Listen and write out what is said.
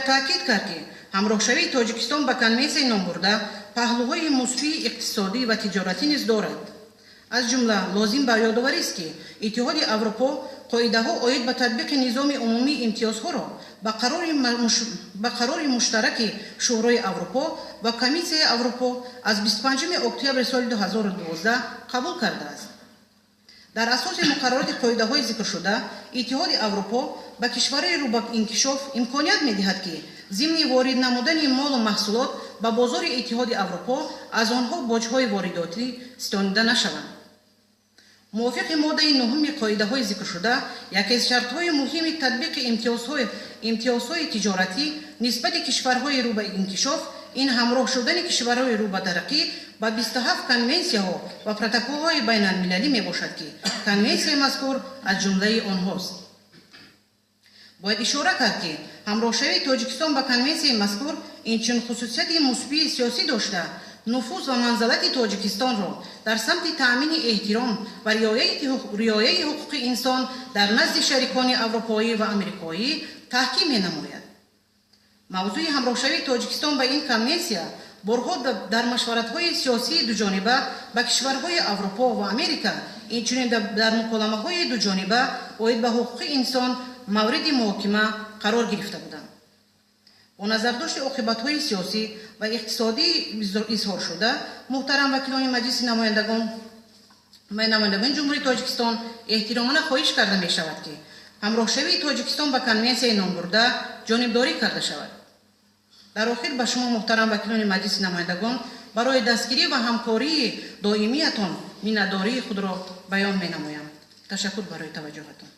Бояд таъкид кард, ки ҳамроҳшавии Тоҷикистон ба конвенсияи номбурда паҳлӯҳои мусбии иқтисодӣ ва тиҷоратӣ низ дорад. Аз ҷумла лозим ба ёдоварист, ки Иттиҳоди Аврупо қоидаҳо оид ба татбиқи низоми умумии имтиёзҳоро ба қарори муштараки Шӯрои Аврупо ва Комиссияи Аврупо аз 25 октябри соли 2012 қабул кардааст. Дар асоси муқаррароти қоидаҳои зикршуда, Иттиҳоди Аврупо ба кишварҳои рӯ ба инкишоф имконият медиҳад, ки зимни ворид намудани молу маҳсулот ба бозори Иттиҳоди Аврупо аз онҳо боҷҳои воридотӣ ситонида нашаванд. Мувофиқи моддаи нуҳуми қоидаҳои зикршуда, яке аз шартҳои муҳими татбиқи имтиёзҳои тиҷоратӣ нисбати кишварҳои рӯ ба инкишоф ин ҳамроҳ шудани кишварҳои рӯ ба тараққӣ ба 27 конвенсияҳо ва протоколҳои байналмилалӣ мебошад, ки конвенсияи мазкур аз ҷумлаи онҳост. Бояд ишора кард, ки ҳамроҳшавии Тоҷикистон ба конвенсияи мазкур инчунин хусусияти мусбии сиёсӣ дошта, нуфуз ва манзалати Тоҷикистонро дар самти таъмини эҳтиром ва риояи ҳуқуқи инсон дар назди шарикони аврупоӣ ва амрикоӣ таҳким менамояд. Мавзӯи ҳамроҳшавии Тоҷикистон ба ин конвенсия борҳо дар машваратҳои сиёсии дуҷониба ба кишварҳои Аврупо ва Америка, инчунин дар муколамаҳои дуҷониба оид ба ҳуқуқи инсон мавриди муҳокима қарор гирифта буданд. Бо назардошти оқибатҳои сиёсӣ ва иқтисодии изҳоршуда, муҳтарам вакилони Маҷлиси намояндагони Ҷумҳурии Тоҷикистон, эҳтиромона хоҳиш карда мешавад, ки ҳамроҳшавии Тоҷикистон ба конвенсияи номбурда ҷонибдорӣ карда шавад. Дар охир ба шумо, муҳтарам вакилони Маҷлиси намояндагон, барои дастгирӣ ва ҳамкории доимиятон миннатдории худро баён менамоям. Ташаккур барои таваҷҷӯҳатон.